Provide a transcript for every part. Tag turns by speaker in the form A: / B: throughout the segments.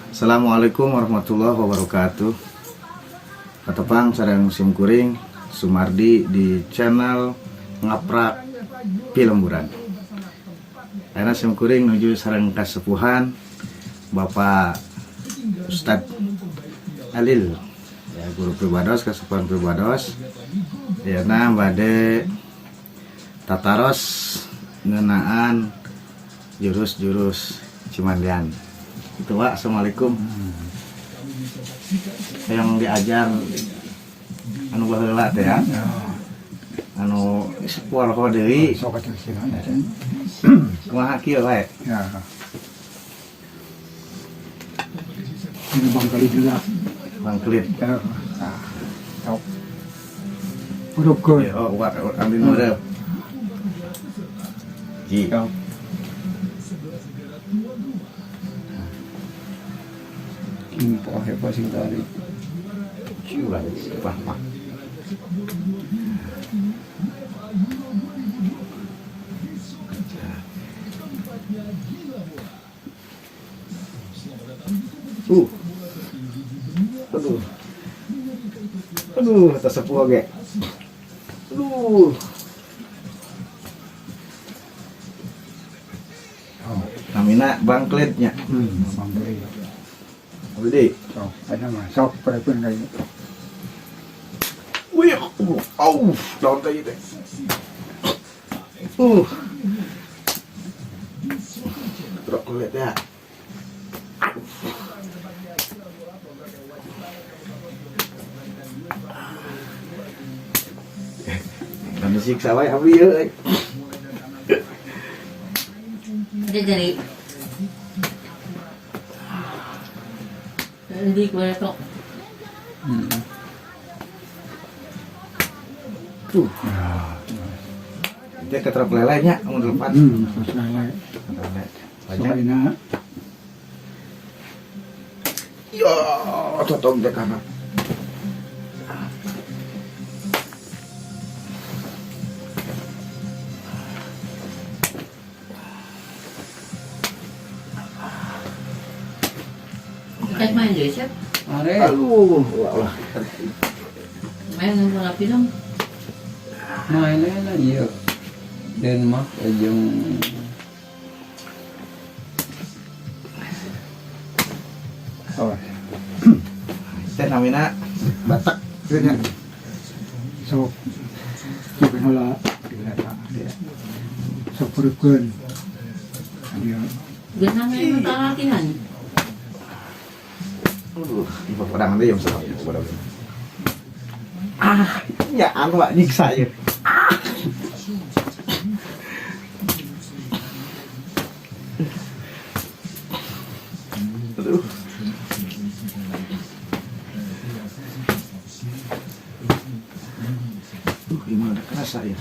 A: Assalamualaikum warahmatullahi wabarakatuh. Katepang sareng sim kuring Sumardi di channel Ngaprak Pilemburan. Ayeuna sim kuring nuju sareng kasepuhan Bapak Ustadz Alil, ya, guru pribados, kasepuhan pribados. Ayeuna bade tataros ngeunaan jurus-jurus Cimandian. Itu, Pak, assalamualaikum. Yang diajar anu baheula teh ya. Anu sepuh deui.
B: Sok atuh sih.
A: Kumaha kieu wae.
B: Ya. Ini bangkali juga.
A: Bangkelit.
B: Ya. Nah, sok. Urupkeun.
A: Ya, oh, wa ambil meureub. Ji.
B: Sok.
C: Ini pohe pa sing tadi.
A: Ulah wah mah. Uh. Aduh. Aduh, atas sepuh oge. Aduh.
B: Oh.
A: Namina bangkletnya.
B: Bangkali.
A: Abdi deui.
B: Sok, ada mah sok pereupkeun ka ieu.
A: Wih, au, daun teh teh. Uh. Trok kulit ya. Kan disiksa wae abdi ieu euy.
D: Ada dari hindi ko na to.
A: Tuh. Itu ketrok lelenya mun lepat.
B: Sok lele.
A: Lele.
B: Sok
A: Banyak.
B: ayeuna.
A: Ya, totong teh kana.
D: Kahit main deh, chef.
C: Are.
A: Aduh, ulah.
D: Main ng mga film.
C: Main na iya. Denmark jeung
B: Oh.
A: Teh namina Batak kieu nya.
B: Sok. Sok heula. Ya. Sok pereupkeun. Dia
D: Ganda nga yung latihan.
A: Aduh, ieu pedang deui yang salah. Ah, ya anu Pak nyiksa ya. Ah. Aduh. Gimana kerasa ya?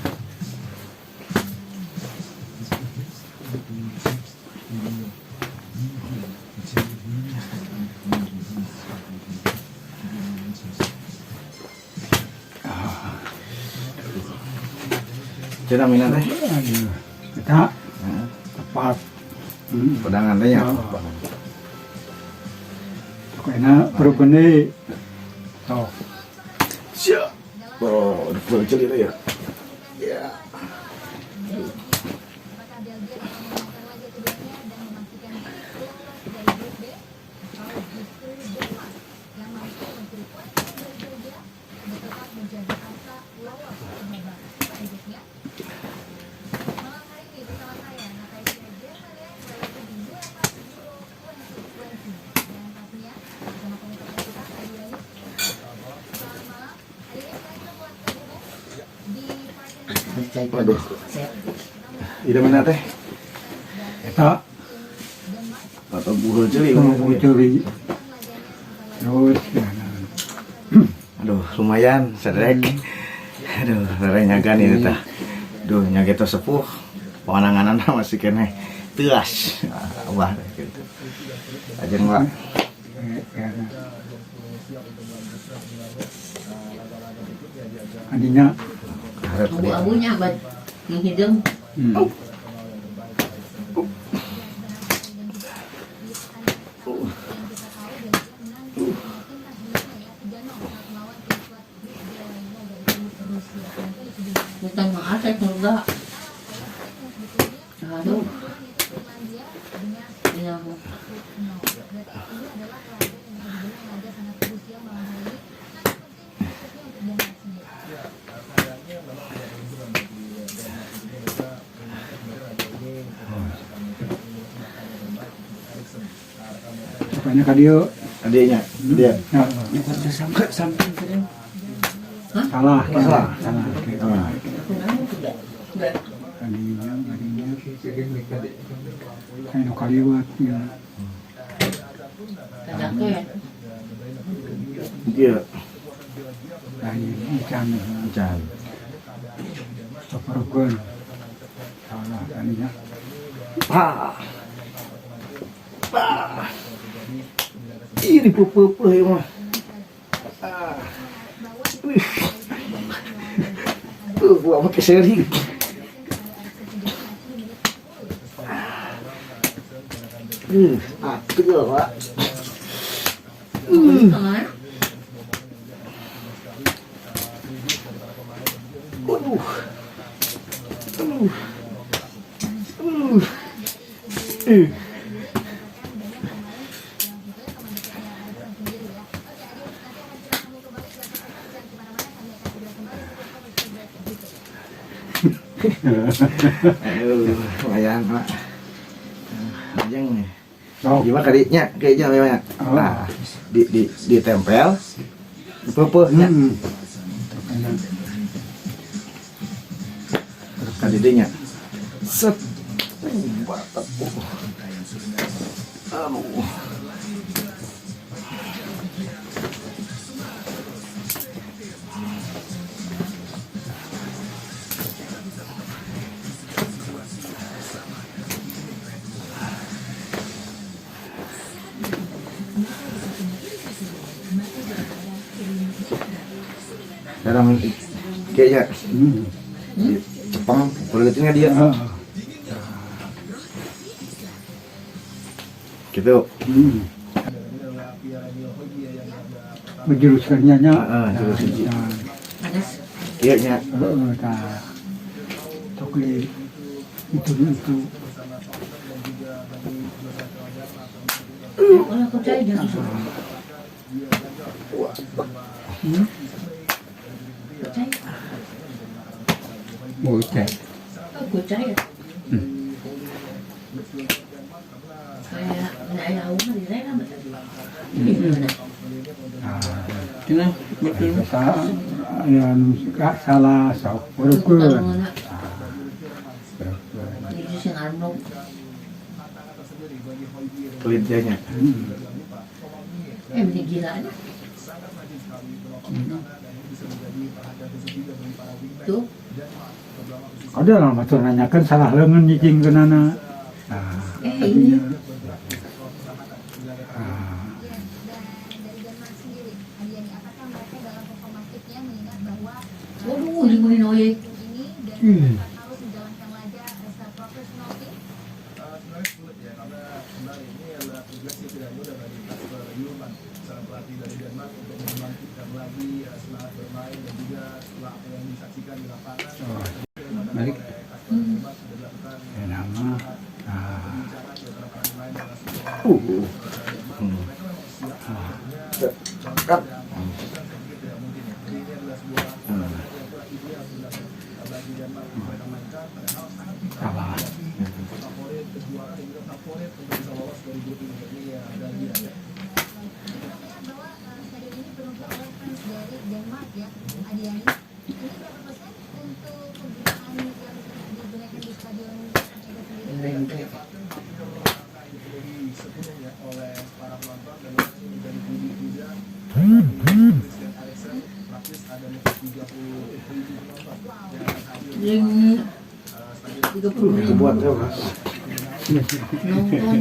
A: Cenah mina teh.
B: Aduh. Eta tepat.
A: Pedangan teh nya.
B: Oh. Sok enak pereupkeun deui. Sok.
A: Siap. Oh, udah celir ya. Ya.
E: Apakah Belgia akan memenangkan laga keduanya dan memastikan lolos dari grup B atau justru Denmark yang mampu mencuri poin dari Belgia dan tetap menjaga asa lolos ke babak selanjutnya? Malam hari ini bersama saya Natalia Jemalia berada di UEFA Euro 2020 dan pastinya bersama komentator kita Adi Lani. Selamat malam. Hari ini saya telah terhubung di partai
A: Waduh. Ida mina teh
B: Eta
A: atau buhul ceuli.
B: oh, ceuli. Terus ya.
A: Aduh, lumayan sedrek. Aduh, rere nyagan ini tah. Duh, nya kitu sepuh. Panganangan masih keneh teuas. Ah, wah gitu. Ajeng, Pak.
B: Ya. Adinya.
A: Harap dia.
D: Abu-abunya, ba't ng hidung. Enggak. Aduh. Ini aku.
B: Pokoknya ka dieu.
A: Adiknya, dia.
B: Heeh.
C: Ya kerja sampai samping tadi.
B: Salah,
A: Salah.
B: salah.
A: Ah.
D: Enggak. Enggak.
B: Kadinya, kadinya. Kayak nu kaliwat ya.
D: Kadang
A: Dia
B: Lain ikan.
A: can.
B: Soperukeun. Salah kadinya.
A: Pa. Pa. Ih, dipeupeuh ieu mah. Ah. Wih. Gua make seri. Atuh, Pak.
D: Tangan.
A: Waduh. Aduh. Aduh. Eh. Aduh, lumayan, Pak. Ajeng nih.
B: Sok.
A: Gimana kadinya? Kayaknya memang.
B: Oh.
A: Nah, di ditempel. Dipeupeeh nya.
B: Pokoknya
A: Kadinya. Set. Batak. Aduh. Sekarang kayaknya di Jepang kulitnya dia
B: Heeh.
A: gitu.
B: Menjuruskannya nya.
A: Heeh, jurus hiji.
B: Nah,
D: Panas.
A: Iya nya.
B: heeh, tah. Sok di itu itu.
D: Kalau aku cari jangan susu. Percaya.
C: Bocah.
D: Aku percaya. Kayak naik aku mah di sana betul. Gimana?
B: Nah,
C: Kenapa? Betul.
B: aya nu salah sok urukeun.
D: Itu sing anu.
A: Kulitnya nya.
D: Eh, ini gila aja. Tuh,
B: Ada lah matur nanyakeun salah leungeun nyicingkeunana. Nah,
D: eh ini
B: ah,
D: waduh, ini ngulin oye.
B: ih, oh,
C: Balik.
B: ya nama. Ah,
A: Kat.
B: Salah.
D: Yang 30
A: Buat ya, Mas.
D: nonton.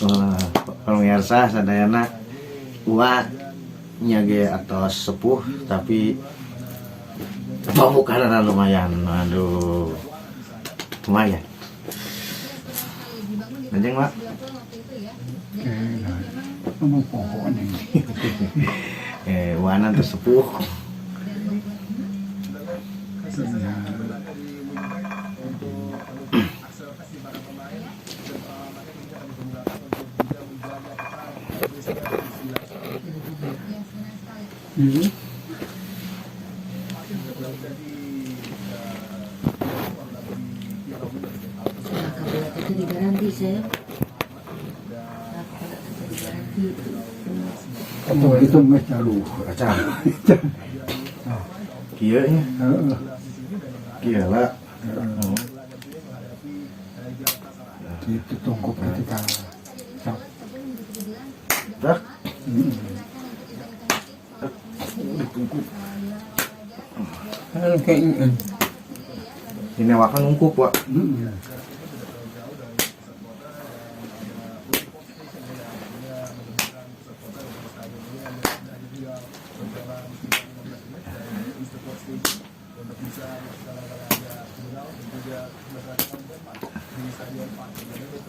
A: Wah, pemirsa sadayana, uak nya ge atos sepuh tapi pembukaan lumayan, aduh, lumayan. Anjing, Pak.
B: Oke, nah. Ngomong pokok nih.
A: Eh, wanan teh sepuh.
B: Ya.
D: Nah, kabelah itu digaranti saya. Nah, kabelah itu digaranti itu.
B: Atau itu geus jaluh.
A: Acan. Kieu nya.
B: Heeh.
A: Kieu lah.
B: Heeh. Gitu tunggu ketika sok.
A: Tah.
B: Ditunggu.
C: Kan kayak
A: Ini wakan ngungkup, Pak.
B: Heeh.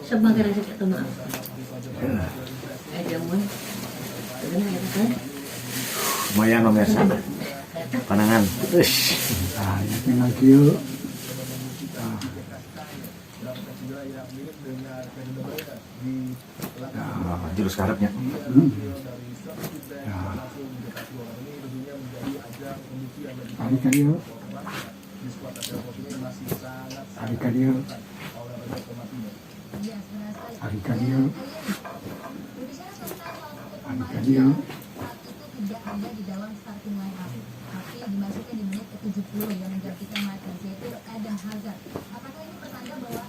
D: Sebagai resep itu mah. Eh, jamuan. Benar ya kan?
A: Lumayan pemirsa. Panangan. Ush.
B: Nah, ya tinggal kieu.
A: Nah, jurus karepnya.
B: Ya. Tarik ka dieu. Tarik ka dieu. Tarik ka dieu. Tarik ka dieu.
E: Tidak ada di dalam starting line up, tapi dimasukkan di menit ke-70 yang menggantikan Martins, yaitu Eden Hazard. Apakah ini pertanda bahwa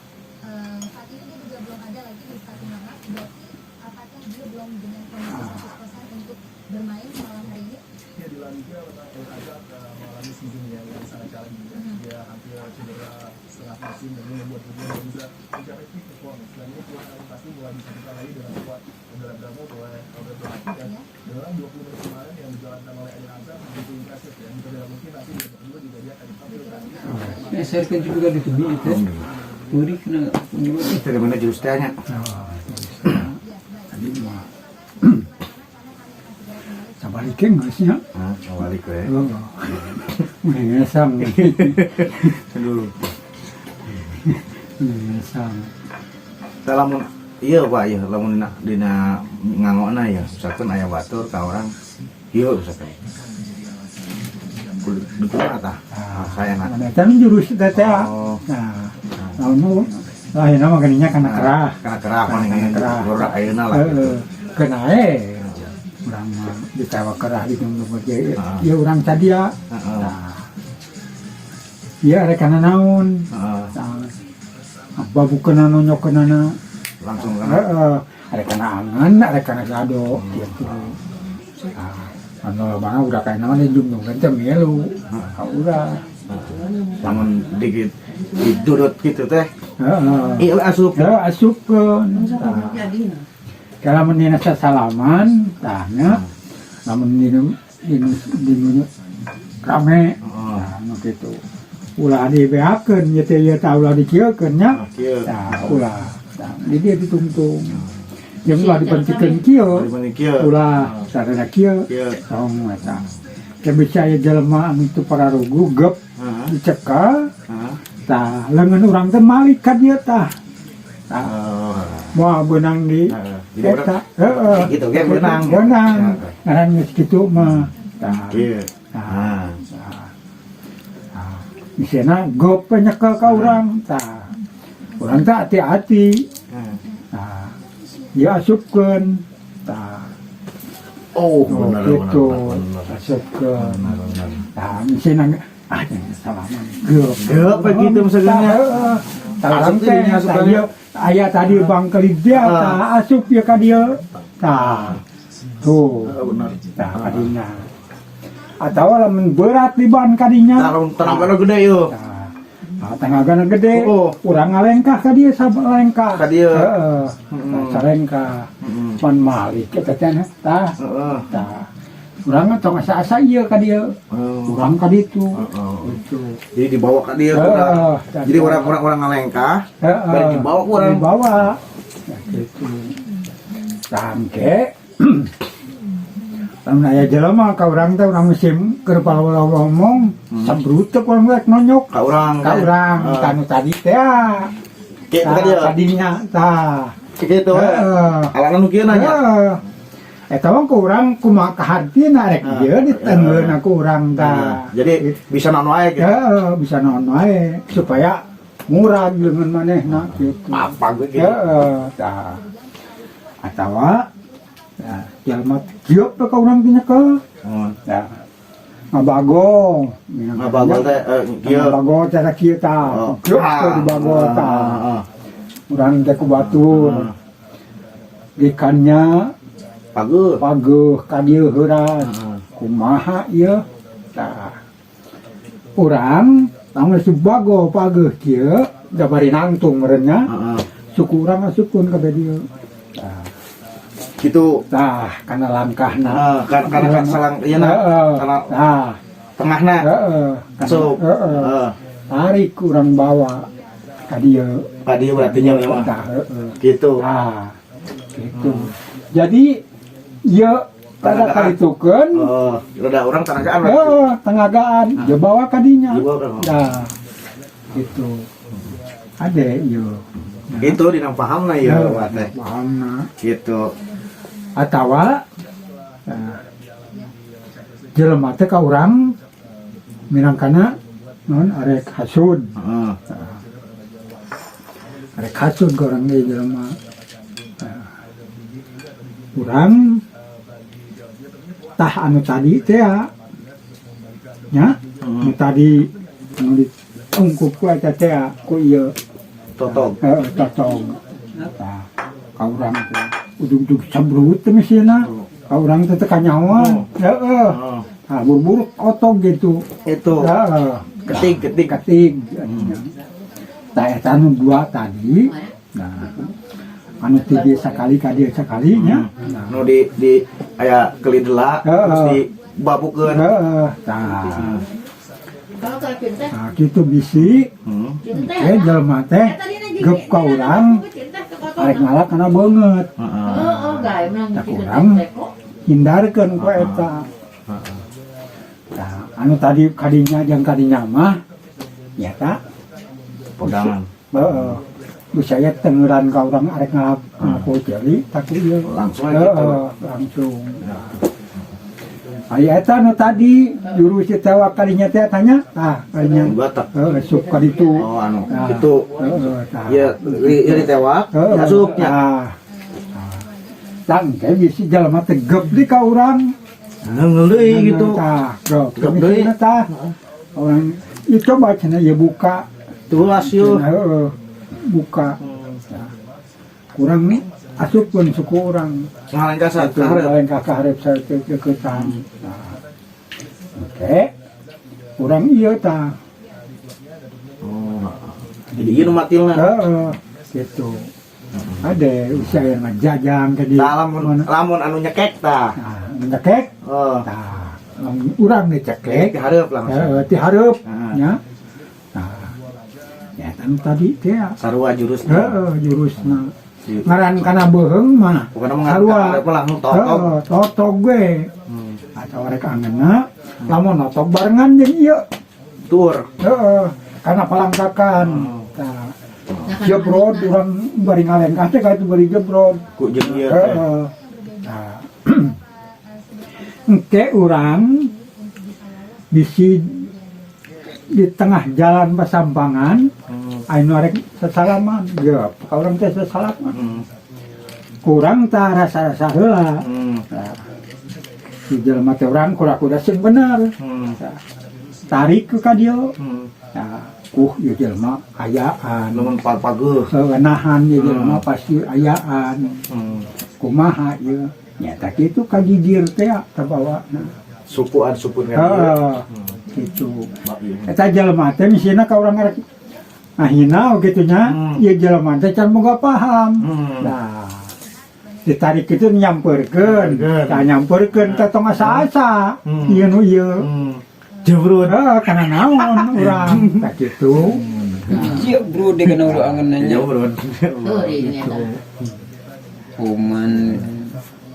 E: saat ini dia juga belum ada lagi di starting line up? Berarti apakah dia belum dengan kondisi 100% untuk bermain malam hari ini?
F: Ya, di La Liga memang Eden Hazard mengalami season yang sangat challenging ya. Dia hampir cedera setengah musim dan ini membuat dia belum bisa mencapai peak performance. Dan ini peluang yang pasti mulai disatukan lagi dengan skuad Bravo oleh Roberto Martinez. Dan dalam 20 menit kemarin yang dijalankan oleh Eden Hazard begitu impresif ya. Jika tidak mungkin nanti di babak kedua juga dia akan ditampilkan.
C: Ya, saya kan juga di tubi itu. Puri kena gimana?
A: Dari mana jurus teh nya?
B: Nah, tadi mah sabalikeun geus nya.
A: Hah, balik we.
B: Oh. Ngesang.
A: Aduh.
B: Ngesang.
A: Tah, lamun iya Pak, iya lamun dina, dina ngangokna ya, misalkan aya batur ka urang ieu misalkan. Kudu dikumaha tah? Ah, saya na.
B: Nah, eta jurus teh teh.
A: Oh.
B: Nah, lamun lain mah geuning nya kana kerah.
A: Kana kerah mah
B: Kana kerah.
A: Urang ayeuna lah gitu.
B: Heeh. Kena eh. Urang mah ditawa kerah di tunggu ge.
A: Ah.
B: Ieu urang sadia.
A: Heeh.
B: Nah. Ieu rek kana naon?
A: Heeh.
B: Nah, babukeunana nonyokeunana.
A: Langsung kana.
B: Heeh. Ada kana angan, ada kana gado gitu. Ah, anu bang udah kayak naon dijunjung teh milu. Ah, udah.
A: Lamun dikit didudut gitu teh.
B: Heeh.
A: Iya asup.
B: Ya asupkeun.
D: Masa
B: Tah.
D: kamu jadi nah.
B: Kalau dina sasalaman, tah nya lamun dina dina dina rame,
A: Oh.
B: nah nu kitu. Ulah dibeakeun ieu teh ieu tah ulah dikieukeun nya.
A: Ah, kieu.
B: Tah ulah. Tah di dieu ditungtung. Jeung ulah dipentikeun kieu.
A: Dibanding kieu.
B: Ulah sarana kieu.
A: Kieu.
B: Tong eta. Ke bisa aya jelema anu teu pararugu gep
A: Heeh.
B: dicekal,
A: Heeh.
B: tah leungeun urang teh malik ka dieu tah. Tah
A: Oh.
B: moal beunang di
A: Heeh. Jadi
B: eta heeh.
A: Gitu ge beunang.
B: Beunang. Ngaran geus kitu mah. Tah.
A: Kieu.
B: Tah.
A: Ah.
B: Tah. Misalnya gop nyekel ka urang tah. Urang teh hati-hati.
A: Heeh.
B: Tah. Dia asupkeun. Tah.
A: Oh,
B: Oh,
A: benar
B: gitu.
A: benar benar.
B: Asupkeun.
A: Benar benar.
B: Tah, misalnya ah salaman gep.
A: Gep begitu misalnya.
B: Heeh. Tah
A: Asup
B: urang
A: teh
B: teh
A: dinya
B: tah
A: asupannya.
B: ieu aya tadi bangkelit dia
A: Ah.
B: tah asup ya ka dieu. Tah. Tuh.
A: Heeh, benar.
B: Tah kadinya. Atau lamun berat di ban kadinya.
A: Tah lamun tenagana gede yeuh.
B: Tah. Nah, tenagana gede.
A: Oh.
B: Urang ngalengkah ka dieu sabalengkah.
A: Ka dieu.
B: Heeh.
A: Heeh.
B: Salengkah.
A: Heeh.
B: Pan malik eta teh tah.
A: Heeh.
B: Tah. Urang mah tong asa-asa ieu ka dieu.
A: Oh.
B: Urang ka ditu.
A: Heeh.
B: Gitu.
A: Jadi dibawa ke dia
B: Heeh.
A: kurang. Jadi orang-orang orang ngalengkah,
B: Heeh.
A: bari dibawa ku urang.
B: Dibawa. Ya gitu. Tangke. Lamun aya jelema ka urang teh urang musim keur ngomong, sabrutek urang rek nonyok
A: Ka urang.
B: ka urang
A: Heeh.
B: kanu tadi teh. Ah.
A: Kieu ka dia.
B: Tadinya tah.
A: Kitu we.
B: Heeh.
A: Alana nu kieu nanya.
B: Heeh. Eta mah ku urang kumaha kahartina rek ieu ditengeuna ku urang tah.
A: Jadi bisa naon wae gitu.
B: Heeh, bisa naon wae supaya murah leungeun manehna gitu.
A: Apa gue gitu.
B: Heeh, tah. Atawa nah, jelema kieu teh ka urang teh nyekel. Tah. Ngabagong.
A: Ngabagol teh kieu.
B: Ngabagol cara kieu tah. Kieu teh dibagol tah. Urang teh ku batur. Ikannya
A: Pageuh.
B: Pageuh ka dieu heuras. Kumaha ieu? Tah. Urang lamun subago pageuh kieu da bari nangtung meureun nya. Suku urang asupkeun ka dieu. Tah.
A: Gitu.
B: Tah, kana langkahna.
A: Heeh, kan kana salang ieu na.
B: Heeh.
A: Kana
B: Tah,
A: tengahna.
B: Heeh.
A: Asup.
B: Heeh. Tarik urang bawa ka dieu.
A: Ka dieu berarti nya mah.
B: Tah, heeh.
A: Gitu.
B: Tah. Gitu. Jadi ieu pada
A: Tenagaan.
B: kalitukeun.
A: Oh, rada urang tenagaan berarti.
B: Heeh, tengagaan, dia bawa ka dinya.
A: Dibawa ka.
B: Nah, gitu. Ade ieu.
A: Gitu dina pahamna ieu
B: Heeh,
A: teh.
B: Pahamna.
A: Gitu.
B: Atawa nah, jelema teh ka urang minangkana non arek hasud. Arek hasud ka urang ge jelema. Nah, urang tah anu tadi teh ya. Nya, anu tadi anu diungkup ku eta teh ya, ku ieu.
A: Totog.
B: Heeh, totog. Tah, ka urang teh ujug-ujug sabrut teh misina. Ka urang teh teu kanyahoan. Heeh. Nah, buru-buru otog gitu.
A: Itu.
B: Heeh.
A: Ketik ketik.
B: Ketik. Tah, eta anu dua tadi. Nah, anu tiga sekali ka dieu sakali nya. Nah,
A: Nu di aya kelidela terus di babukeun.
B: Heeh, tah.
D: Kalau kalau cinta,
B: Nah, kitu bisi
D: cinta.
B: ke jelema teh gep ka urang arek ngalak kana beungeut.
D: Oh, gak emang
B: Tak kurang. Hindarkeun ku eta. Tah, anu tadi kadinya jeung kadinya mah ya ta.
A: Pegangan.
B: Heeh. Bisa ya tengeran ka urang arek ngalap ngaku ceuli tak ieu.
A: Langsung aja gitu.
B: Heeh, langsung. Aya eta nu tadi jurus ditewak kadinya teh tanya tah kadinya.
A: Batak.
B: Heeh, asup ka ditu.
A: Oh, anu.
B: Nah.
A: Itu.
B: Heeh, tah.
A: Ya, di ditewak,
B: Heeh.
A: diasupnya.
B: Tah. Tah, engke bisi jelema teh gep di ka urang.
A: Ngeul deui gitu.
B: Tah, gep.
A: Gep deui.
B: Tah. Orang ieu coba cenah ieu buka.
A: Tulas yeuh.
B: Cenah, heeh, buka. Tah. Kurang nih asupkeun suku urang.
A: Ngalengkah sa
B: Itu
A: hareup.
B: ngalengkah ka hareup saeutik-eueutan. Nah. Oke. Urang ieu tah.
A: Oh. Jadi ieu nu matilna.
B: Heeh, gitu. Ada usia yang ngajajang ke di
A: Tah, lamun lamun anu nyekek tah.
B: Nah, nyekek.
A: Oh.
B: Tah, lamun urang dicekek.
A: Di hareup langsung.
B: Heeh, ti hareup
A: Heeh.
B: nya. Nah, ya kan tadi teh
A: Sarua jurusna.
B: Heeh, jurusna. Ngaran kana beuheung mah.
A: Bukan mah
B: Sarua.
A: ngaran hareup langsung totog.
B: Heeh, totog we. Atau rek angeunna, lamun notog barengan jeung ieu.
A: Tur.
B: Heeh, kana palangkakan. Tah. Jebrod urang bari ngalengkah teh ka itu bari jebrod.
A: Ku jeung ieu teh.
B: Heeh. Tah. Engke urang bisi di tengah jalan pasampangan, anu arek sesalaman, ya, ka urang teh sesalaman. Kurang tah rasa-rasa heula. Nah, di jelema teh urang kura-kura sing bener. Tah, tarik ke ka dieu. Nah, ieu jelema ayaan.
A: Lamun pageuh.
B: Heuh, nahan ieu jelema pasti ayaan. Kumaha ieu? Nyata kitu kagigir teh tabawa.
A: Sukuan supun ka dieu.
B: Heeh. Gitu. Eta jelema teh misina ka urang arek ngahina kitu nya, ieu jelema teh can boga paham. Nah, ditarik itu nyamperkeun.
A: Nyamperkeun.
B: Tah nyamperkeun teh tong asa-asa. Ieu nu ieu.
A: Jebrut.
B: Heeh, kana naon urang. Tah kitu.
C: Iya bro, dia kena udah angen nanya.
A: Jebrut.
D: Tuh, ini
B: Gitu.
C: Kuman.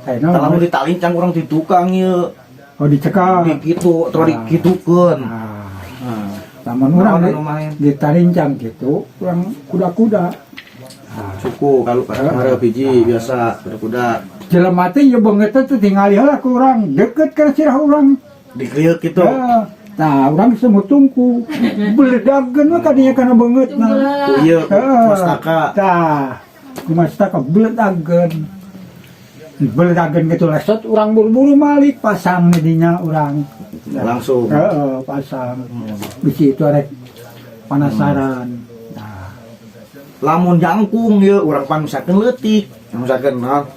B: Ayeuna
A: Tah lamun ditalincang urang di tukang ieu.
B: Oh, dicekal.
A: Di kitu, terus dikitukeun.
B: Nah,
A: Nah.
B: lamun urang
A: Naon anu main?
B: ditarincang gitu, urang kuda-kuda.
A: Suku kalau hareup hiji biasa kuda-kuda.
B: Jelema teh ieu beungeut teh tingali heula ku urang, deket kana sirah urang.
A: Dikriuk gitu.
B: Ya. Nah, urang semut tungku. Beledageun we kadinya kana beungeutna.
A: Ku ieu mastaka.
B: Tah, ku mastaka beledageun. Beledageun gitu lesot urang buru-buru malik pasang di dinya urang.
A: Langsung.
B: Heeh, pasang. Bisi itu arek penasaran. Nah,
A: Lamun jangkung ieu urang pan misalkan leutik, misalkan naon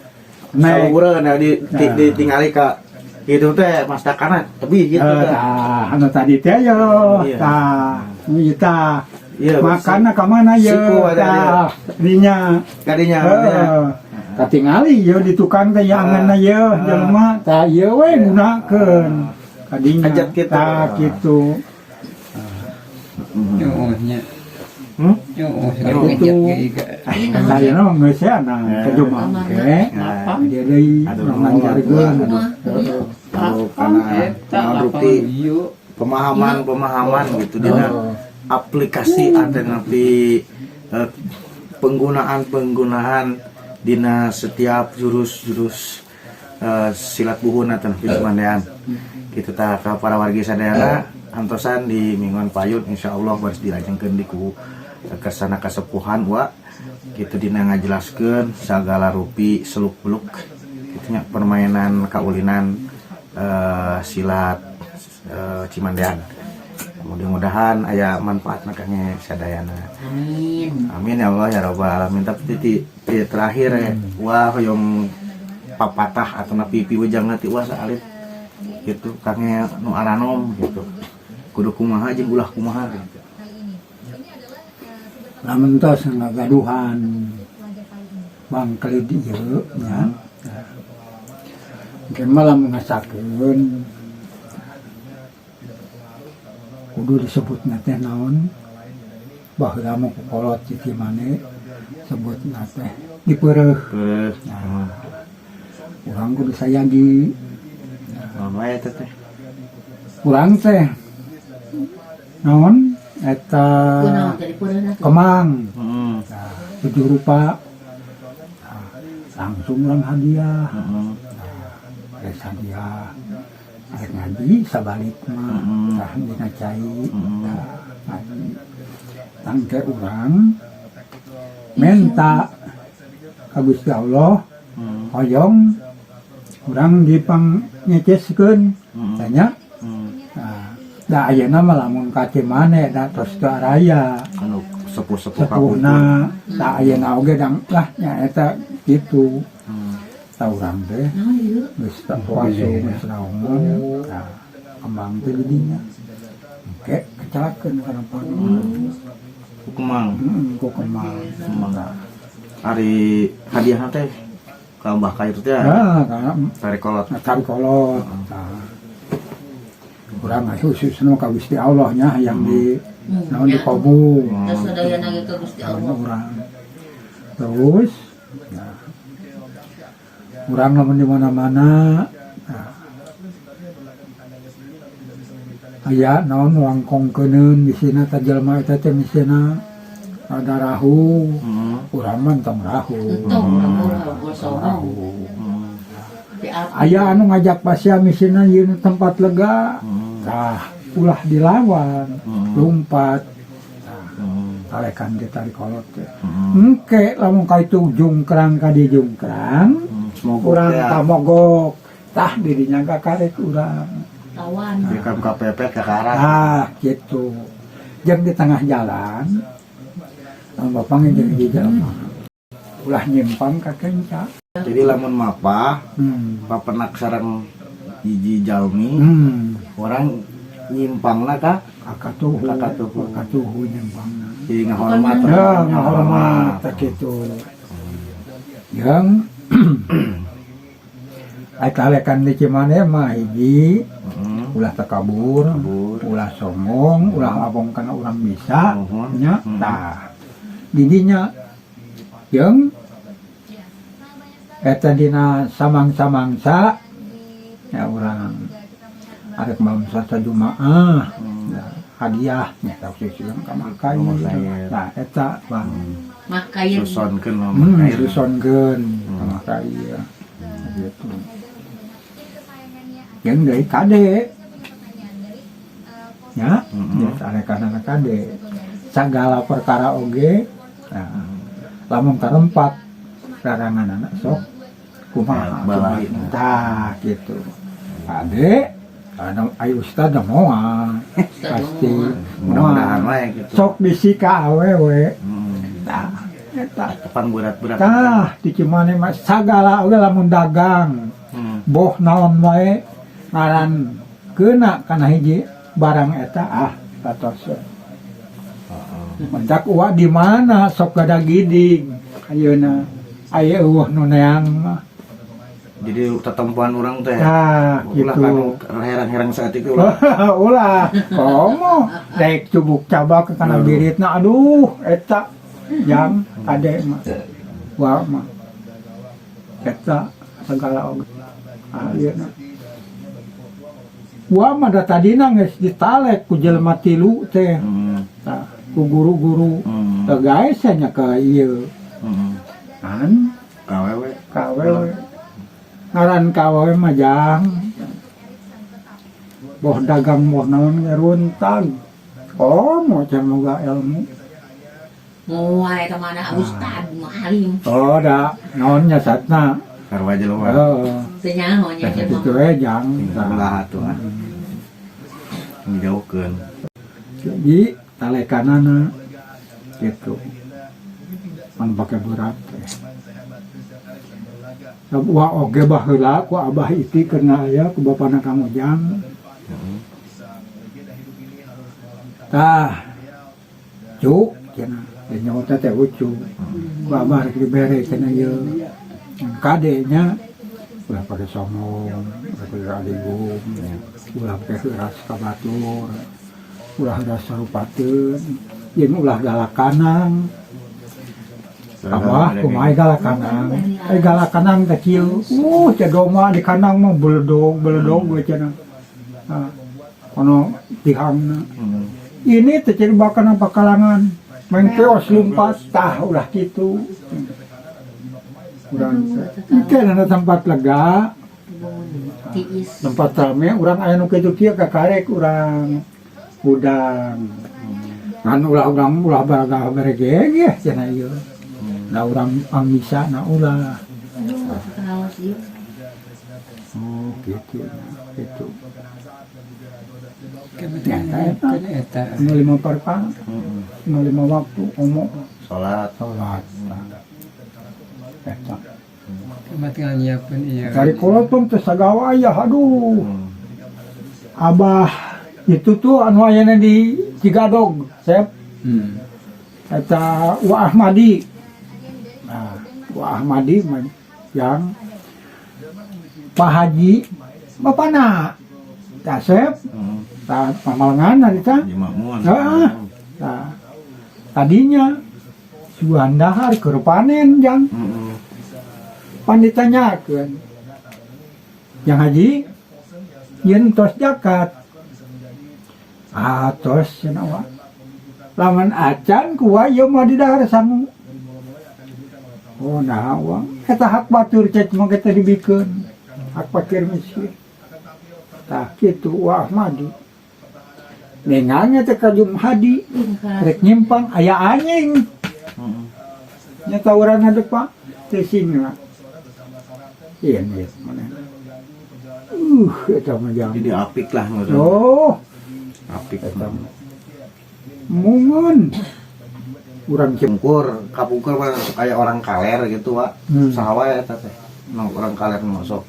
B: Naik.
A: saluhureun ya di,
B: Nah.
A: ditingali ka gitu teh mastakana tapi gitu
B: Eh,
A: teh.
B: tah, anu tadi teh yo.
A: Iya.
B: Tah, ieu tah.
A: Iya,
B: Makanna ka mana ye?
A: Siku ada
B: Tah, dinya.
A: Kadinya.
B: Heeh. Katingali ye di tukang teh ya angeunna ye jelema tah ieu we gunakeun. Kadinya.
A: Hajat kitu.
B: Tah kitu.
C: Oh, nya.
A: Hmm?
C: Oh,
B: Gitu. Saya mah geus ya nah ke mangke.
A: Nah,
B: Dia deui
A: Aduh,
B: lancarkeun.
A: aduh.
D: Iya.
A: Aduh, karena
C: Eta
A: naon
C: lapangan
A: rupi
C: ieu.
A: pemahaman-pemahaman gitu dina aplikasi atau nanti penggunaan-penggunaan dina setiap jurus-jurus silat buhun atau napi Cimandean gitu tah. Ka para wargi sadayana, antosan di mingguan payun insyaallah baris dilajengkeun di ku kersana kasepuhan wa gitu dina ngajelaskeun sagala rupi seluk beluk gitu nya permainan kaulinan silat Cimandean. Mudah-mudahan aya manfaatna kangge sadayana.
D: Amin.
A: Amin ya Allah ya Rabbal alamin. Tapi ti terakhir ya, wah, hoyong papatah atau napi piwejang ti wah saalit gitu kangge nu aranom gitu, kudu kumaha jeung ulah kumaha gitu.
B: Lamun tos ngagaduhan bangkelit ieu nya. Engke mah lamun ngasakeun kudu disebutna teh naon, baheula mah ku kolot cicing mane sebutna teh dipeureuh.
A: Terus
B: Nah, urang kudu sayagi.
A: Naon wae eta teh?
B: Urang teh naon eta?
D: Kunaon tadi peureuna tuh?
B: Kemang. Nah, tujuh rupa. Nah, langsung urang hadiah. Rek hadiah rek ngaji sabalik mah. Tah dina cai. Tah ngaji tangke urang menta ka Gusti Allah hoyong urang dipangngeceskeun tanya. Nah, da ayeuna mah lamun ka Cimane da tos teu araya.
A: Anu sepuh-sepuh.
B: Sepuhna da ayeuna oge dang lah nya eta kitu. Ta urang teh
D: Naon ieu?
B: Geus tak puasa geus naon. Nah, kembang teh di dinya engke kecelakeun kana pang.
A: Ku kemang.
B: Heeh, ku kembang.
A: Kemang. Ari hadiah teh ka Mbah Kayu teh?
B: Nah, kana
A: tarik kolot.
B: Tarik kolot. Tah, urang mah khususna ka Gusti Allah nya yang di naon di kobul.
D: Terus sadayana ge ka Gusti Allah.
B: Urang terus, nah, urang lamun di mana-mana, nah, aya naon wangkongkeuneun bisina ta jelema eta teh misina ada rahu. Urang mah tong rahu.
D: Entong urang ulah sombong.
B: Rahu.
D: Tapi apa?
B: Aya anu ngajak pasea misina ieu tempat lega. Tah, ulah dilawan. Lompat. Talekan ge tarik kolot teh. Engke lamun ka itu jungkrang ka di jungkrang.
A: Semogok
B: urang
A: ya.
B: Kamogok tah dirinya ka karek urang.
D: Tawan.
A: Jadi kan kepepet ke arah.
B: Ah, gitu. Jeung di tengah jalan lamun bapak jeung di jalan ulah nyimpang ka kenca.
A: Jadi lamun mapah papenak sareng hiji jalmi, orang nyimpangna ka
B: kakatuhu.
A: Kakatuhu.
B: Kakatuhu nyimpangna.
A: Jadi ngahormat.
B: Ya, ngahormat tak gitu. Yang ai talekan di Cimane mah hiji, ulah takabur,
A: Kabur.
B: Ulah sombong, ulah abong kana urang bisa,
A: Nuhun.
B: Nya. Tah, didinya jeung eta dina samang-samangsa ya urang arek malam Selasa Jumaah ya, hadiah nya tah khusus ka Makair.
A: Makair.
B: Nah, eta bang.
D: Makain.
A: Susonkeun mah kair.
B: Susonkeun mah kair gitu. Yang dari kade ya, ya talekanana kade sagala perkara oge. Nah, lamun karempat larangan anak sok kumaha?
A: Balai.
B: Tah gitu kade, karena ayo ustad dah moal pasti.
A: Mudah-mudahan
B: moal
A: wae gitu.
B: Sok bisi ka awewe. Tah eta.
A: Kapan berat-berat.
B: Tah di Cimane mah sagala oge, lamun dagang boh naon wae, ngaran keuna kana hiji barang eta, ah katos. Mendak uwa di mana sok gada giding ayeuna aya eueuh nu neang mah.
A: Jadi tetempuan orang teh.
B: Tah
A: ulah
B: gitu.
A: Kanu herang-herang saat itu ulah.
B: Ulah komo daek cubuk cabak kana biritna, aduh eta jang kade mah wa mah eta segala oge. Ah ieu na wa mah da tadina geus ditalek ku jelema tilu teh. Tah ku guru-guru. Teu gaes nya ka ieu kan.
A: Kawewe.
B: Kawewe, ngaran kawewe mah jang boh dagang boh naon ge runtag, komo can moga ilmu.
D: Moal eta mana ustad mualim.
B: Oh da naon nya satna.
A: Sarua jelema.
B: Heeh.
D: Teu nyaho nya
B: teh
D: jelema.
B: kitu we jang.
A: Ulah atuh ah. Ngejauhkeun.
B: Jadi talekanana gitu pan pake berat teh. Wah oge baheula ku Abah Iti keur aya ku bapana Kang Ujang. Tah cu cenah teh nyawa teh ucu ku Abah rek dibere cenah ieu kade nya, ulah pake sombong, ulah pake adigung, ulah pake heuras ka batur, ulah heuras sarupateun jeung ulah galakanang. Abah kumaha galakanang? Eh, galakanang teh kieu. Teh domba di kandang mah beledog beledog we cenah. Ah, kono tihangna. Ini teh ciri bakana pakalangan. Main keos lumpat tah ulah kitu. Urang teh. Engke na tempat lega,
D: Tiis.
B: Tempat rame urang aya nu kitu kieu kakarek urang udang. Kan ulah urang ulah baraga beregeg cenah ieu. Da urang pangisa na ulah.
D: Aduh, kaos ieu.
B: Oh, gitu. Gitu.
C: Kan
B: Eta.
C: kan eta.
B: Nu lima perkara, nu lima waktu, omong
A: Salat.
B: Salat. Nah, eta.
C: Cuma tinggal nyiapin iya.
B: Dari kolot pun teu sagawa aya, aduh. Abah itu tuh anu ayana di Cigadog, Sep. Eta Wa Ahmadi. Nah, Wa Ahmadi mah yang Pak Haji bapana. Kasep, tah pamalengan harita.
A: Haji Makmun.
B: Heeh. Nah, tadinya sugan dahar keur panen jang. Pan ditanyakeun. Yang haji yen tos zakat. Ah, tos cenah wa. Lamun acan ku wa ieu mah didahar sangu. Oh, nah wa. Eta hak batur cek mah kita dibikeun. Hak fakir miskin. Tah kitu Wa Ahmadi. Nengangnya teh ka Jumhadi rek nyimpang aya anjing. Nya urang ngadep teh singa. Iya nih, mana? Eta mah jang.
A: Jadi apik lah maksudnya.
B: Oh,
A: Apik.
B: Eta mah. Mungun. Urang cem.
A: Kapungkur, kapungkur mah kayak orang kaler gitu, Pak. Saha wae eta teh? Nu orang kaler nu sok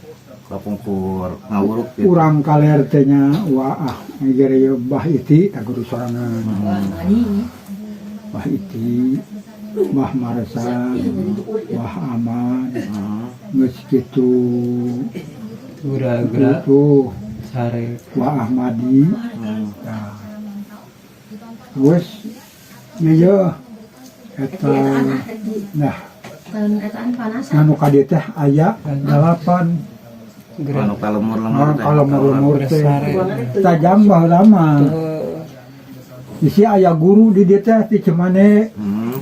A: kapungkur ngawuruk gitu.
B: Urang kaler teh nya wah ah ngegere ieu Bah Iti tah guru sorangan.
D: Wah, Ahmadi.
B: Bah Iti, Bah Marsan, Bah Ahmad, geus kitu.
C: Gura-gura
B: Itu
C: sare.
B: Wah Ahmadi. Nah. Terus ieu ye eta nah
D: Tahun etaan panasan.
B: Anu ka dieu teh aya dalapan.
A: Anu kalemur-lemur teh.
B: Kalau lemur teh
C: Sare.
B: tajam baheula mah.
C: Tuh.
B: Isi aya guru di dieu teh di Cimane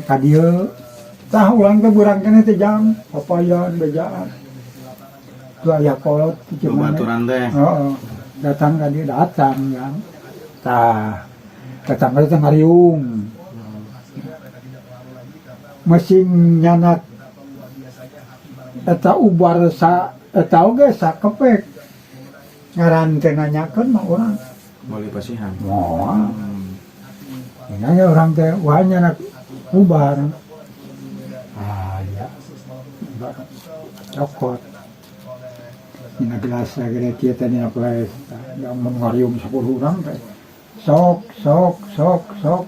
B: ka dieu. Tah urang teh beurang keneh teh jang papayan bejaan. Tu aya kolot ti Cimaneh.
A: Babaturan teh.
B: Heeh. Datang ka dieu datang jang. Tah datang ka dieu teh ngariung. Mesin nyanak eta ubar sa eta oge sakepek ngaran teh nanyakeun mah urang.
A: Meuli pasihan.
B: Moal. Nanya urang teh wah nyanak ubar. Ah ya. Ubar cokot. Dina gelas sagede kieu teh dina gelas da mun ngariung sapuluh urang teh. Sok sok sok sok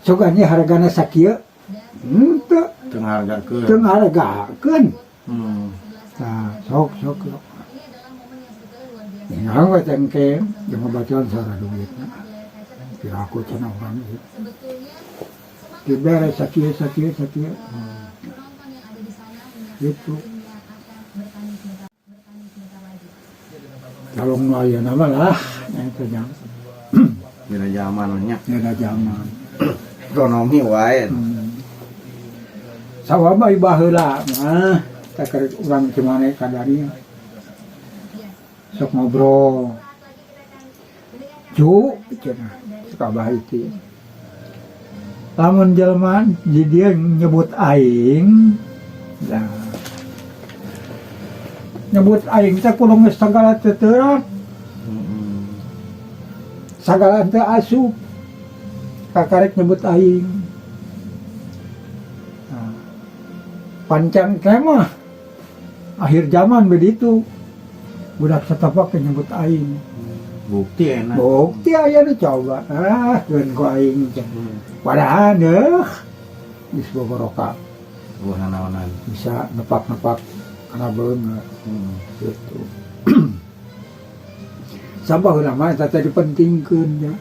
B: sugan ieu hargana sakieu henteu.
A: Teu ngahargakeun.
B: Teu ngahargakeun. Tah sok sok sok. Nyaho we teh engke jeung babaturan sora duitna. Piraku cenah urang ieu. Dibere sakieu sakieu sakieu. Gitu. Kalau nu ayeuna mah lah nya eta nya.
A: Beda zaman nya.
B: Beda zaman.
A: Ekonomi wae.
B: Sawah mah baheula mah teh keur urang Cimane ka dieu. Sok ngobrol. Cu cenah cek Abah Iti. Lamun jelema di dieu nyebut aing nah nyebut aing teh kudu geus sagala teuteurang. Sagala teu asup kakarek nyebut aing. Nah, pancang teh mah akhir zaman begitu. Budak satapak teh nyebut aing.
A: Bukti enak.
B: Bukti aya nu coba. Ah, keun ku aing teh. Padahal deuh geus boboroka.
A: Buah nanaonan.
B: Bisa nepak-nepak kana beungeut. Gitu. Sabah urang mah eta teh dipentingkeun nya.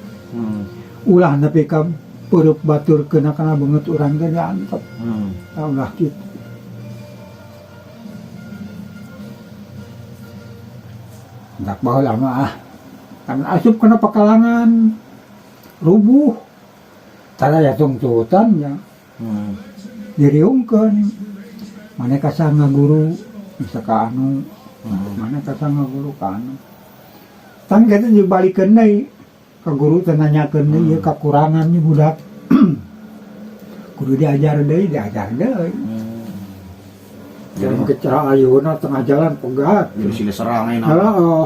B: Ulah nepi ka peureub batur keuna kana beungeut urang teh diantep. Tah ulah kitu. Hendak baheula mah ah. Kan asup kana pakalangan rubuh. Tara ya tungtutan nya. Diriungkeun. Mane ka saha ngaguru bisa ka anu. Mane ka saha ngaguru ka anu. Tang kitu dibalikeun deui ka guru teh nanyakeun deui ieu kakurangan ieu budak. Kudu diajar deui, diajar deui. Jalan ke cerah ayuna tengah jalan pegat.
A: Jadi sini serang ayeuna.
B: Heeh.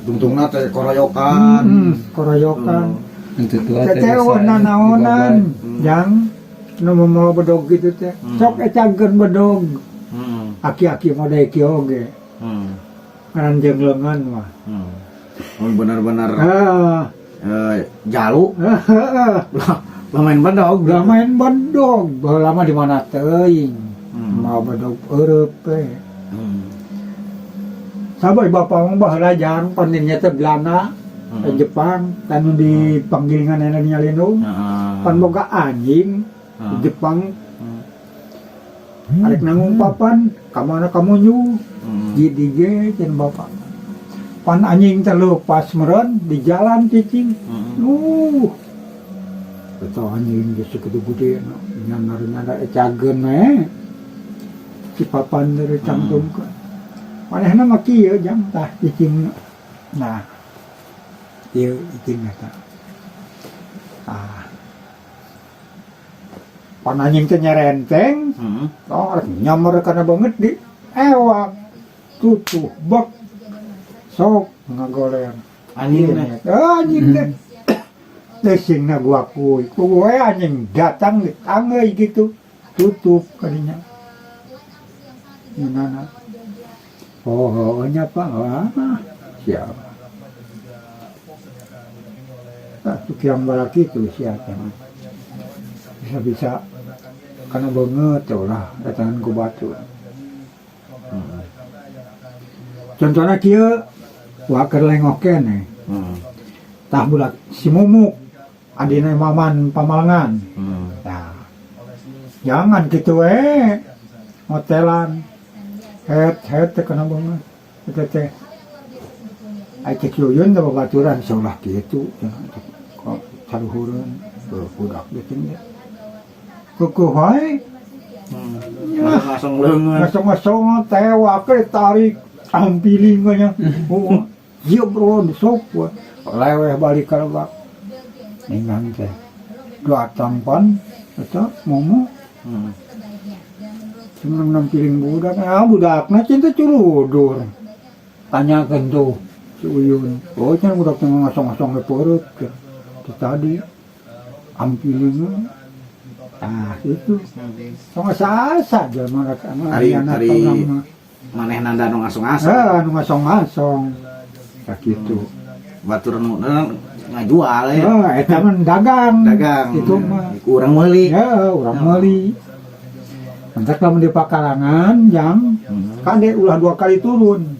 A: Tungtungna teh koroyokan.
B: Koroyokan.
C: Untuk tua teh
B: Teh
C: bisa
B: naonan jang nu moal bedog kitu teh. Sok ecagkeun bedog. Aki-aki mode kieu oge. Ngaran jeung leungeun mah.
A: Mun bener-bener
B: Heeh.
A: Jalu.
B: Heeh.
A: Lah main bedog.
B: Lah main bedog. Baheula mah di mana teuing. Mau bedog eureub we. Sabar bapak mah baheula jang pandinnya teh Belanda, Jepang, kan nu di panggilingan aya di Nyalindung. Pan boga anjing di Jepang. Arek nanggung papan, ka mana ka munyu. Jadi ge cenah bapak. Pan anjing teh leupas meureun di jalan cicing. Eta anjing geus sakitu gede na, nyandar-nyandar ecageun we. Si papan teh dicangtumkeun. Manehna mah kieu jang tah cicingna. Nah. Ieu cicing eta. Tah. Pan anjing teh nyerenteng. Oh, arek nyamber kana beungeut di ewak. Tutuh bek. Sok ngagoler.
A: Anjing teh.
B: Anjing teh. Leusingna gua kuy. Ku we anjing datang ditanggeuy gitu. Tutup kadinya. Nyeunana. Oh, heueuh nya Pak. Ah, siap. Tah tukiang balaki tu sia teh. Bisa-bisa kana beungeut teh ulah datangan ku batu. Contohna kieu, wah keur lengok keneh. Tah budak si Mumuk adina Maman Pamalengan. Tah. Jangan kitu we. Hotelan. Het het teh kana beungeut. Eta teh. Ai cek Yuyun teh babaturan saulah kitu cenah kok saluhureun budak teh. Keukeuh wae.
A: Ngasong leungeun.
B: Ngasong-ngasong tewak tarik ampiling nya. Oh, ieu bro sok we. Leweh balik ka lebak. Ningang teh. Datang pan eta momo. Cuma nampiling budak, ah budakna cinta curudur. Tanyakeun tuh si Uyun. Oh, cenah budak teh ngasong-ngasong ge peureut. Itu tadi ampiling. Ah, itu. Tong asa-asa jelema rek anu
A: Ari
B: anak
A: ari
B: urang mah.
A: maneh nanda nu ngasong-asong.
B: Ah, nu ngasong-ngasong. Sakitu.
A: Batur nu ngajual ya.
B: Ah, eta mah dagang.
A: Dagang.
B: Itu mah.
A: Urang meuli.
B: Ya, urang meuli. Entar lamun di pakarangan jang kade ulah dua kali turun.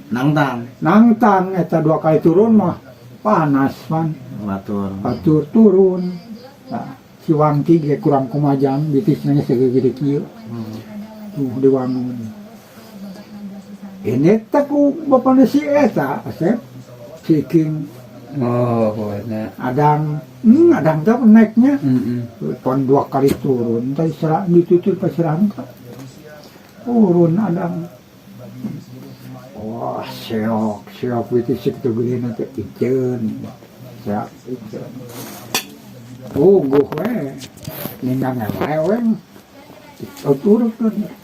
A: Nangtang.
B: Nangtang eta dua kali turun mah panas pan.
A: Batur.
B: Batur turun. Nah, si Wangki ge kurang kumajang bitisna ge segede kieu. Tuh diwangun. Ini teh ku bapana si eta Asep si King.
C: Oh, pokoknya.
B: Adang, adang teh naiknya. Pon dua kali turun, tadi serah ditutup pas serangka. Turun adang. Wah, seok, seok itu sih kitu gede nanti iceun. Seok iceun. Puguh we. Ninggang wae we. Turun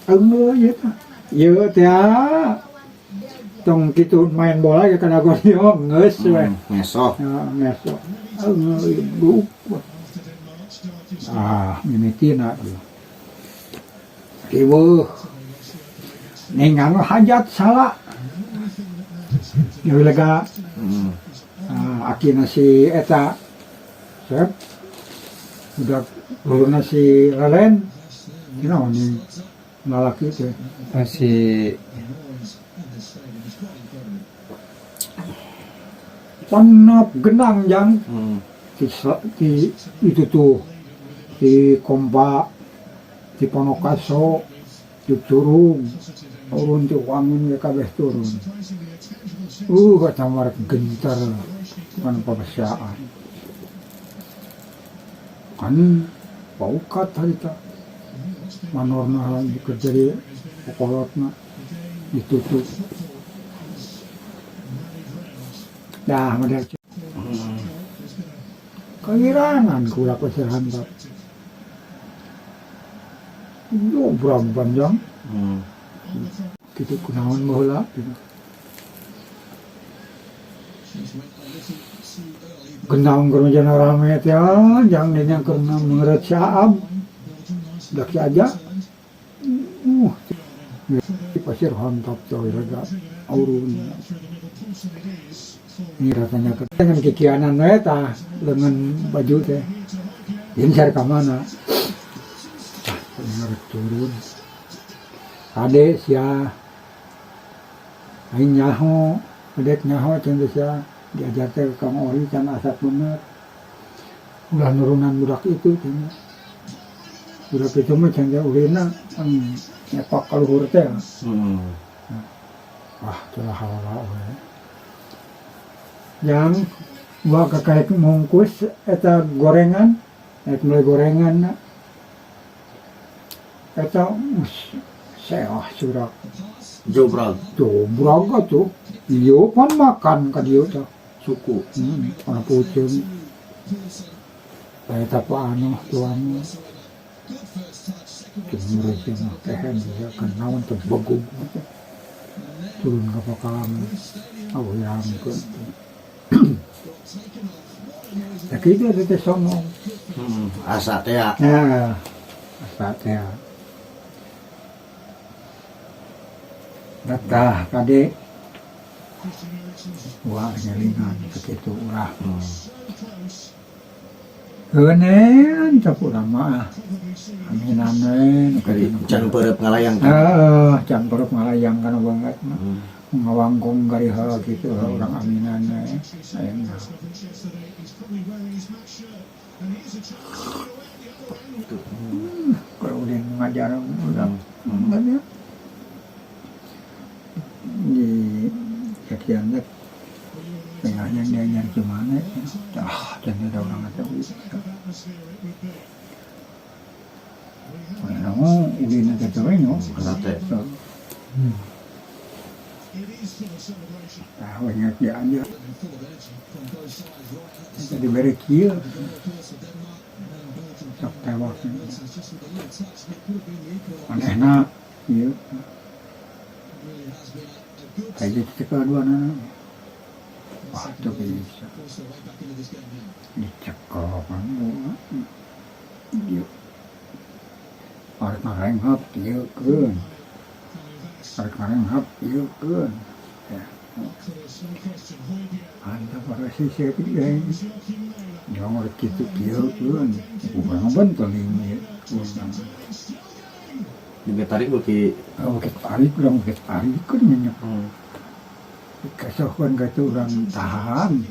B: eungeuh ieu teh. Ieu teh tong kitu main bola ge kana gorio geus we.
A: Ngesok.
B: Ya, ngesok. Eungeuh buk. Ah, mimitina tuh. Kiweuh. Ninggang hajat salah. Deui lega. Ah, akina si eta Sep. Budak guruna si Lelen. Kunaon nih lalaki teh.
C: Masih
B: Panap genang jang. Di itu tuh di Kompa, di Ponokaso, di Curug, turun di Wangun ya kabeh turun. Kata mereka gentar kan papasyaan. Kan paukat harita. Manorna kerja di pokolotna ditutup. Dah model kewirangan kula pasir hantap. Yo berang panjang. Kitu kunaon baheula gitu. Genang keur jana rame teh jang dinya keur meureut saab. Dak aja. Pasir hantap teh lega aurun. Ini rasanya dengan kikianan we tah lengan baju teh. Ini cari ka mana? Ah, turun. Ade sia aing nyaho, adek nyaho cenah sia diajar teh ka Kang Ori can asap bener. Ulah nurunan budak itu cenah. Budak itu mah cenah ulina nyepak ka luhur teh. Wah, cenah hawa we. Yang gua kakaek mungkus eta gorengan, rek meuli gorengan na. Eta seah surak.
A: Jobrag.
B: Jobrag atuh. Ieu pan makan ka dieu teh.
A: Suku.
B: Kana puceun. Eta pa anu tuang. Cemureuh mah kehen dia kan naon teh begug. Turun ka pakalangan. Aweangkeun. Ya kitu eta teh songong.
A: Asa teh ya.
B: Ya, asa teh. Datah kade. Wah, nyelingan sakitu urang. Heuneun cek urang mah. Aminan we nu
A: Jadi can peureub ngalayang kan.
B: Heeh, can peureub ngalayang kana banget mah. Ngawangkong gariha kitu urang aminan we. Ayeuna. Kalau ulin ngajar urang banyak. Di kakiannya tengahnya dia nyari gimana ah dan ada orang ada. Mana ulin teh teh nya.
A: Eta teh.
B: Tah we nya dianjur. Eta dibere kieu. Sok tewak. Manehna ieu. Kayak gitu kaduanana. Wah, teu bisa. Dicekok ieu. Arek ngarenghap dieukeun. Arek ngarenghap dieukeun. Ya. Anta para sisir ieu. Jangan rek kitu kieukeun. Urang benteling ieu. Urang.
A: Juga tarik beuki
B: Oh, beuki tarik urang beuki tarikeun nya. Dikesohkeun ka itu urang tahan.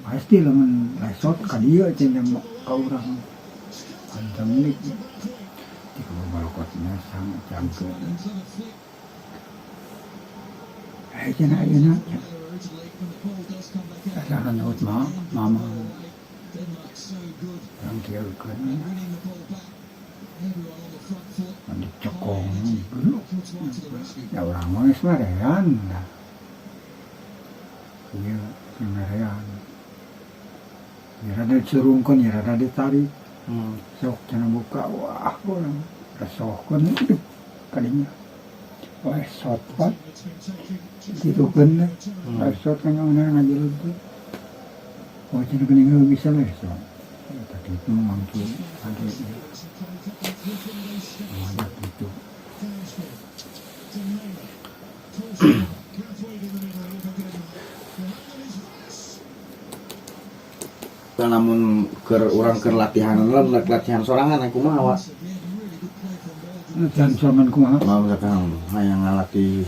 B: Pasti lamun lesot ka dieu cenah ka urang. Antang ini di balokotna sang jangkeun. Eh cenah ayeuna asa nyebut ma mama. Urang kieukeun. Dicekong ya urang mah geus marean da. Ieu marean. Ya rada disurungkeun ya rada ditarik. Sok cenah buka wah urang resohkeun kadinya. Wah sot pat. Ditukeun teh. Resot kan ngajeuleuh teh. Oh cenah geuning heuh bisa lesot. Eta kitu mangki ade. Oh gitu.
A: Lamun keur urang keur latihan lamun rek latihan sorangan kumaha wa?
B: Latihan sorangan kumaha?
A: Mau misalkan hayang ngalatih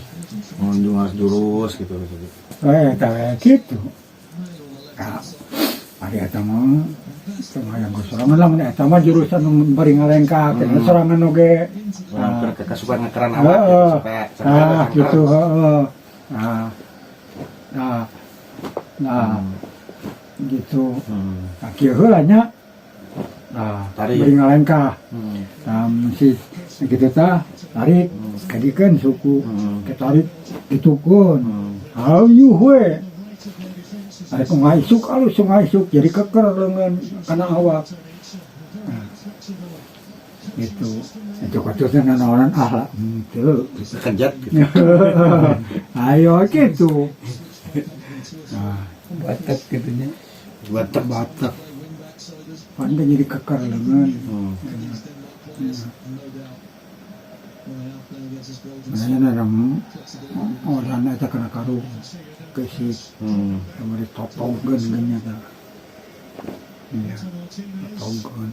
A: ngunjung jurus gitu gitu.
B: Eh, tah kitu. Nah, ari eta mah teu hayang ku sorangan lamun eta mah jurusan nu bari ngalengkah teh sorangan oge.
A: Urang keur kekasupan ngekeran awak gitu supaya
B: Ah, gitu heeh. Nah. Nah. Nah. Gitu. Nah, kieu heula nya. Nah, bari ngalengkah. Nah, si gitu tah tarik kadikeun suku ketarik ditukeun. Hayu we. Ari ku ngaisuk alus ngaisuk jadi keker leungeun kana awak. Nah, gitu. Itu kacau nanaonan ah lah henteu.
A: Kejat gitu.
B: Ayo gitu. Nah,
C: Batak gitu nya.
A: Batak
B: batak. Pan teh jadi keker leungeun. Makanya orang orang eta kena karung keusik. Yang ditotongkeun geunya tah. Iya, totongkeun.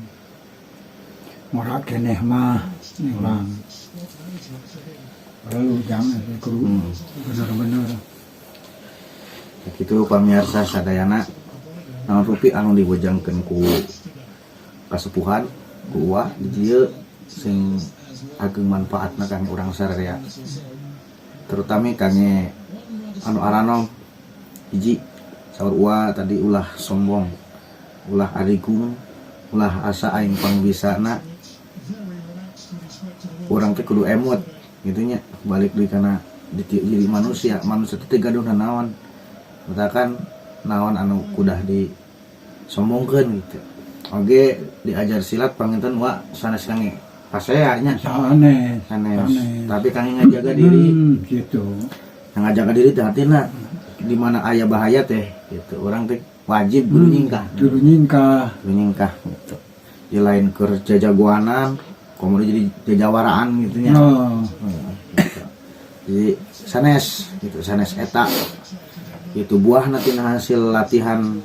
B: Ngora keneh mah urang. Perlu jangan kudu bener-bener.
A: Kitu pamirsa sadayana naon rupi anu diwejangkeun ku kasepuhan ku uwa di dieu sing ageng manfaatna kangge urang sararea. Terutama kangge anu aranom hiji saur uwa tadi ulah sombong, ulah arigung, ulah asa aing pangbisana. Urang teh kudu emut gitu nya balik deui kana diri manusia. Manusia teh gaduh nanaon. Matakan naon anu kudah disombongkeun gitu. Oge diajar silat panginten wa sanes kangge pasea nya.
B: Sanes.
A: Sanes. Tapi kangge ngajaga diri.
B: Gitu.
A: Ngajaga diri teh artina di mana aya bahaya teh gitu. Urang teh wajib kudu nyingkah.
B: Kudu nyingkah.
A: Kudu nyingkah gitu. Di lain keur jajagoanan, komo jadi jajawaraan gitu nya.
B: Oh.
A: Gitu. Jadi sanes gitu, sanes eta. Itu buah nanti hasil latihan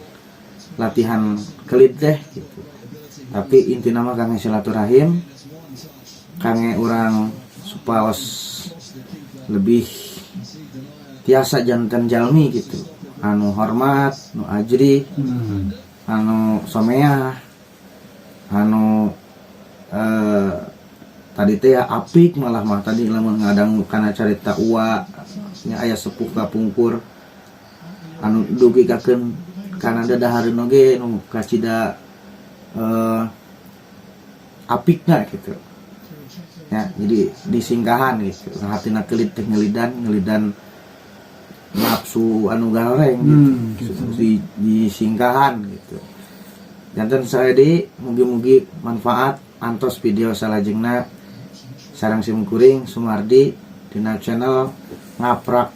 A: latihan kelit teh gitu. Tapi inti nama kangge silaturahim, kangge urang supaos lebih tiasa janten jalmi gitu. Anu hormat, nu ajri, anu someah, anu tadi teh ya apik malah mah tadi lamun ngadang kana carita uwa nya aya sepuh kapungkur anu dugi kakeun kana dadahareun oge nu kacida Apikna gitu ya, jadi disingkahan gitu, hatina kelit teh ngelidan ngelidan nafsu anu garoreng gitu.
B: Gitu.
A: Disingkahan gitu. Janten saya di mugi-mugi manfaat. Antos video salajengna sareng sim kuring Sumardi dina channel Ngaprak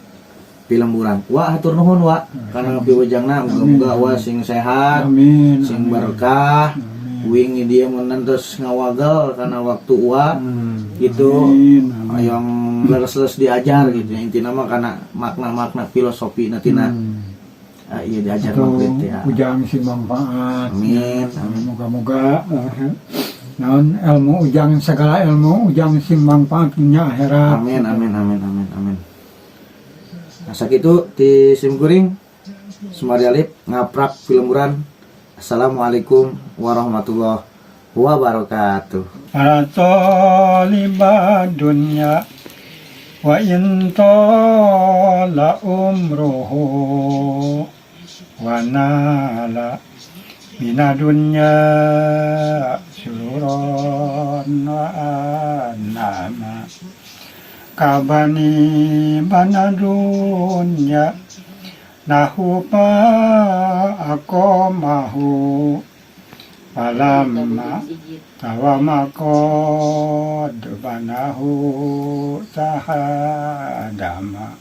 A: Pilemburan. Wa, hatur nuhun, Wa, kana piwejangna. Muga-muga Wa sing sehat,
B: Amin.
A: sing
B: Amin.
A: berkah.
B: Amin.
A: Wingi dia mun terus ngawagel karena waktu Wa gitu.
B: Amin. Amin.
A: Yang leres-leres diajar gitu intinya mah, karena makna-makna filosofi nantina iya diajar
B: Atau
A: maghrib ya.
B: Ujang sing manfaat.
A: Amin, amin.
B: Moga-moga naon ilmu ujang, segala ilmu ujang sing manfaat dunia akhirat.
A: Amin, amin, amin, amin, amin. Nah, sakitu ti sim kuring Sumardi Alip, Ngaprak Pilemburan. Assalamualaikum warahmatullahi wabarakatuh.
B: Para taliba dunya wa in tala umruhu wa nala mina dunya sururan wa anama kabani bana dunya nahu pa akomahu falamma tawama qad banahu tahadama.